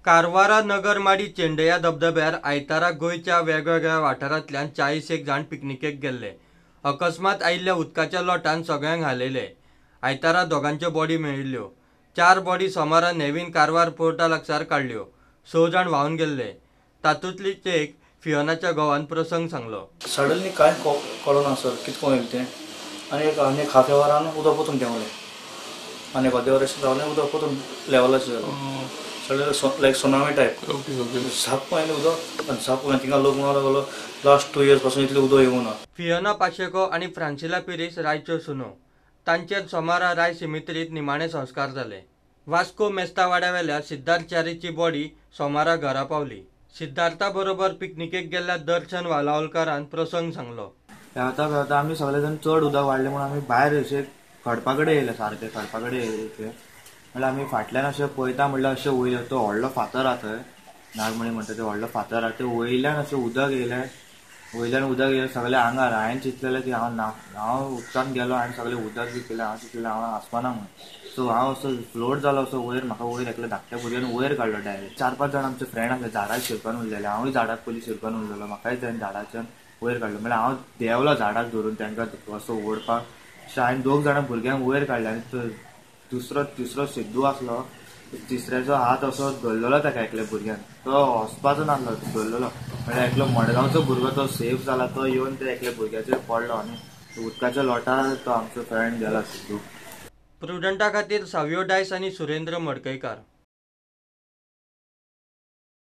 कारवारा नगरमाडी चेंडया धबधब्यार आयतारा गोंयच्या वेगवेगळ्या वाठारांतल्यान 40 जाण पिकनिकेक गेल्ले. अकस्मात आयिल्ल्या उदकाच्या लोटान सगळ्यांक हालयले. आयतारा दोगांच्यो बॉडी मेळिल्ल्यो. 4 बॉडी सोमारा नेवीन कारवार पोर्टा लागसार काडल्यो. 6 जाण व्हांवन गेल्ले. तातूंतलीच एक फियोनाच्या घोवान प्रसंग सांगलो. सडनली कांय कळना सर कितको येयलें तें आनी एक हाफ अवरान उदक पोतून देंवलें आनी एक अर्दे वर अशें रावलें उदक पोतून लेवलाचें जालें. सडनली लायक सुनामी टायप झाप आयलें उदक आनी झाप थिंगा लोक म्हणूंक लागलो लास्ट 2 इयर्स पासून इतलें उदक येवंक ना. फियोना पाशेको आनी फ्रांसिला पिरीस रायच्यो सुनो. तांचेर सोमारा राय सिमित्रीत निमाणे संस्कार जाले. वास्को मेस्तावाड्यावेल्या सिद्धार्थ च्यारीची बॉडी सोमारा घरा पावली. सिद्धार्था बरोबर पिकनिकेक गेल्ल्या दर्शन वालावलकारान प्रसंग सांगलो. पेंवता पेंवता आमी सगळे जाण चड उदक वाडलें म्हणून आमी भायर अशे खडपा कडेन येयले, सारके खडपा कडेन येयले. म्हणल्यार आमी फाटल्यान अशें पळयता म्हणल्यार अशें वयलो तो व्हडलो फातर आहा थंय, नागमणी म्हणटा ते व्हडलो फातर आहा, ते वयल्यान अशें उदक येयलें. वयल्यान उदक येयलें सगळें आंगार. हांवें चिंतलेलें की हांव ना, हांव उदकान गेलो आनी सगळें उदक बी केलें, हांव चिंतलेलें हांव आसपाना म्हणून. सो हांव असो फ्लोट जालो असो वयर, म्हाका वयर एकल्या धाकट्या भुरग्यान वयर काडलो डायरेक्ट. 4-5 जाण आमचे फ्रेंड आसले झाडाक शिरकून उरलेले, हांवूय झाडाक पयलीं शिरकून उरलेलो, म्हाकाय ताणें झाडाच्यान वयर काडलो. म्हणल्यार हांव देंवलो झाडाक धरून तांकां असो ओडपाक. अशें हांवें 2 जाणां भुरग्यांक वयर काडले आनी दुसरो सिद्धू आसलो, तिसऱ्याचो हात असो धरलेलो ताका एकल्या भुरग्यान, तो वचपाचो नासलो, धरलेलो. म्हणल्यार एकलो मडगांवचो भुरगो तो सेफ जाला, तो येवन त्या एकल्या भुरग्याचेर पडलो आनी उदकाच्या लोटार तो आमचो फ्रेंड गेला सिद्धू. प्रुडंटा खातीर सावियो डायस आनी सुरेंद्र मडकयकार.